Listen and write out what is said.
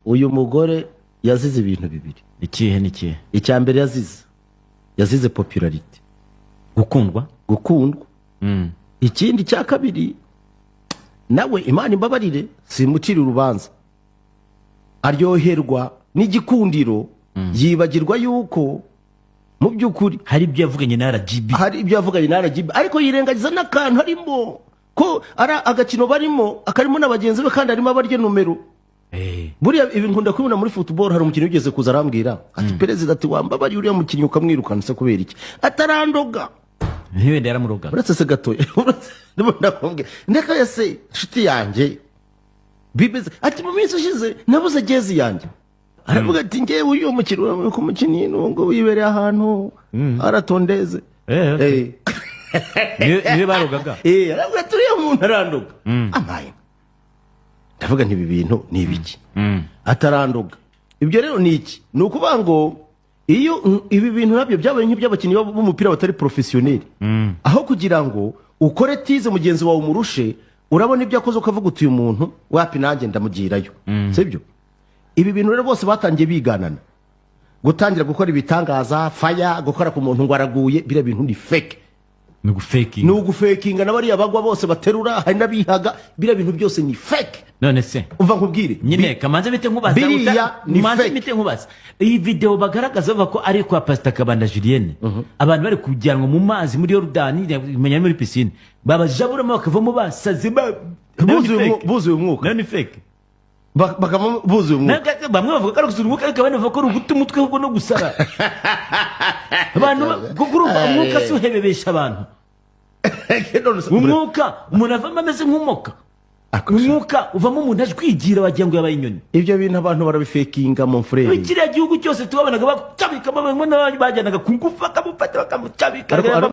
Uyu mugore yazize ibintu bibiri. Ikihe n'ikihe? Icya mbere yazize popularité. Gukundwa. Gukundwa. Ikindi cya kabiri, nawe Imana imbabarire, simucira urubanza, aryoherwa n'igikundiro, yibagirwa yuko mu by'ukuri hari ibyo yavuganye na RGB. Hari ibyo yavuganye na RGB, ariko yirengagiza n'akantu harimo ko ari agakino barimo, akarimo na bagenzi be, kandi harimo abarya nomero. Buriya ibi nkunda kubibona muri football. Hari umukinnyi wigeze kuza arambwira ati: "Perezida," ati, "wambabariye uriya mukinnyi ukamwirukana." Se kubera iki? Atarandoga. Wenda yaramurogaga. Uretse se gatoya, ndimo ndakubwira, ndeka se inshuti yanjye bimeze. Ati: "Mu minsi ishize nabuze jezi yanjye." Aravuga ati: "Ngewe uyu mukino, urabona ko umukinnyi n'ubu ngubu yibereye ahantu aratondeze." Okay. Niwe barogaga. Aravuga ati: "Uriya muntu arandoga." Amaye, ndavuga nti: "Ibi bintu ni ibiki?" Atarandoga. Ibyo rero ni iki? Ni ukuvuga ngo iyo ibi bintu nabyo byabaye nk'iby'abakinnyi b'umupira batari professionnel. Aho kugira ngo ukore tize mugenzi wawe umurushe, urabona ibyo akoze ukavuga uti: "Uyu muntu wapi, nanjye ndamugirayo." Sibyo? Ibi bintu rero bose batangiye biganana, gutangira gukora ibitangaza, faya gukora ku muntu ngo araguye. Biriya bintu ni fake. Ni ugufekinga. Ni ugufekinga. Na bariya bagwa bose baterura, hari n'abihaga, biriya bintu byose ni fake. None se Umva nkubwire. Nyine kamanze bite nkubaza. Biriya ni Manze fake. bite nkubaza, iyi video bagaragaza bavuga ko ari kwa Pastor Kabanda Julienne, abantu bari kujyanwa mu mazi muri Yorodani, menya muri piscine, babajaburamo bakavamo basaze Buzuye umwuka. Nayo ni fake. Bakavamo buzuye umwuka. Bamwe bavuga ko ari gusura umwuka, ariko abandi bavuga ko ari uguta umutwe ahubwo no gusara abantu kuko urumva umwuka si uhebebesha abantu. None se- Umwuka umuntu avamo ameze nk'umoka, umwuka uvamo umuntu ajwigira, wagira ngo yabaye inyoni. Ibyo bintu abantu barabifekinga, mon frère. Muri kiriya gihugu cyose tubabonaga bacabikamo, bamwe n'abandi bajyanaga ku ngufu bakamufata bakamucabika. Ariko-